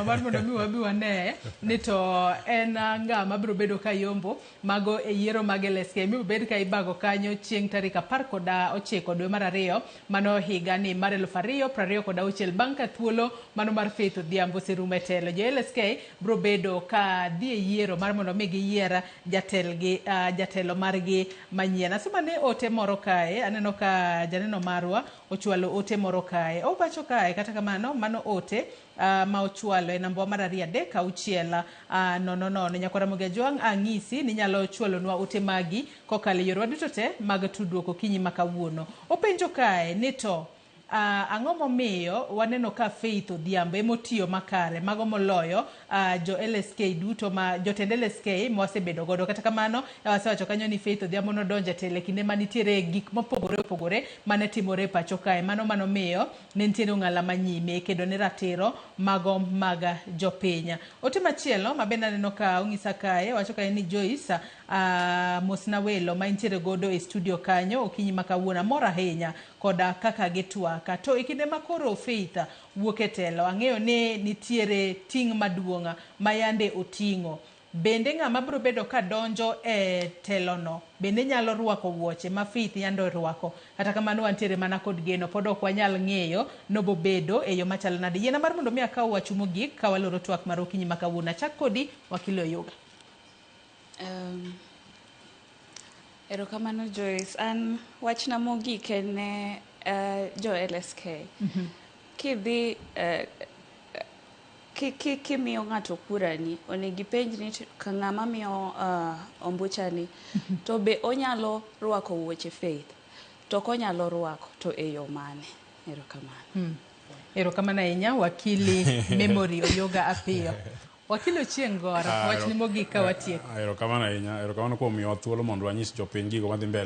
Oromo mar mondo mi wabi wane ni to en ng'ama biro bedo ka yombo mago e yiero mag LSK mibiro bed ka ibago kanyo chieng' tarik 19 dwe mar ariyo mano higani mar 2026 bang' ka thuolo mano mar Faith Odhiambo oserumo e telo. Jo LSK biro bedo ka dhi e yiero mar mondo mi giyier jatelgi jatelo margi manyien. Asoma ne ote moro kae, aneno ka janeno marwa ochwalo ote moro kae. Owacho kae kata kamano mano ote ma ochwalo e namba mar 2 3 6 0 0. Nyakwar Ramogi Ajwang' ang'isi ni inyalo chwalonwa ote magi kokalo e yorewa duto te mag tudruok okinyi ma kawuono. Openjo kae ni to ang'o momiyo waneno ka Faith Odhiambo emotiyo makare mago moloyo jo LSK duto ma jotend LSK mwasebedo godo. Kata kamano wasewacho kanyo ni Faith Odhiambo nodonjo e telo e kinde manitiere gik mopogore opogore mane timore e pacho kae. Mano manomiyo ne nitiere ong'ala manyime kedo ne ratiro mago mag jopiny. Ote machielo ma bende aneno ka ong'isa kae wacho kae ni Joyce mosna welo ma intiere godo e studio kanyo okinyi ma kawuono amor ahinya koda kaka gitwak. To e kinde ma koro Faith wuok e telo, ang'eyo ni nitiere ting' maduong' ma yande oting'o. Bende ng'ama biro bedo ka donjo e telono bende nyalo rwako wuoche ma Faith yande orwako. Kata kamano wantiere mana kod geno, pod ok wanyal ng'eyo nobobedo e yo machalo nade. Yiena mar mondo mi akaw wachu mogik ka waloro twak mar okinyi ma kawuono. Achak kodi Wakili Oyuga. Erokamano Joyce. An wachna mogik en ne jo LSK. Kidhi kimiyo ng'ato kurani, onego ipenj ni ng'ama miyo ombuchani to be onyalo rwako wuoche Faith? To konyalo rwako to e yo mane? Erokamano. Erokamano ahinya Wakili Memory Oyoga Apiyo. Wakili Ochieng' Goro, wachni mogik ka watieko. Erokamano ahinya, erokamano kuom miyowa thuolo mondo wanyis jopiny gigo madhi mbele.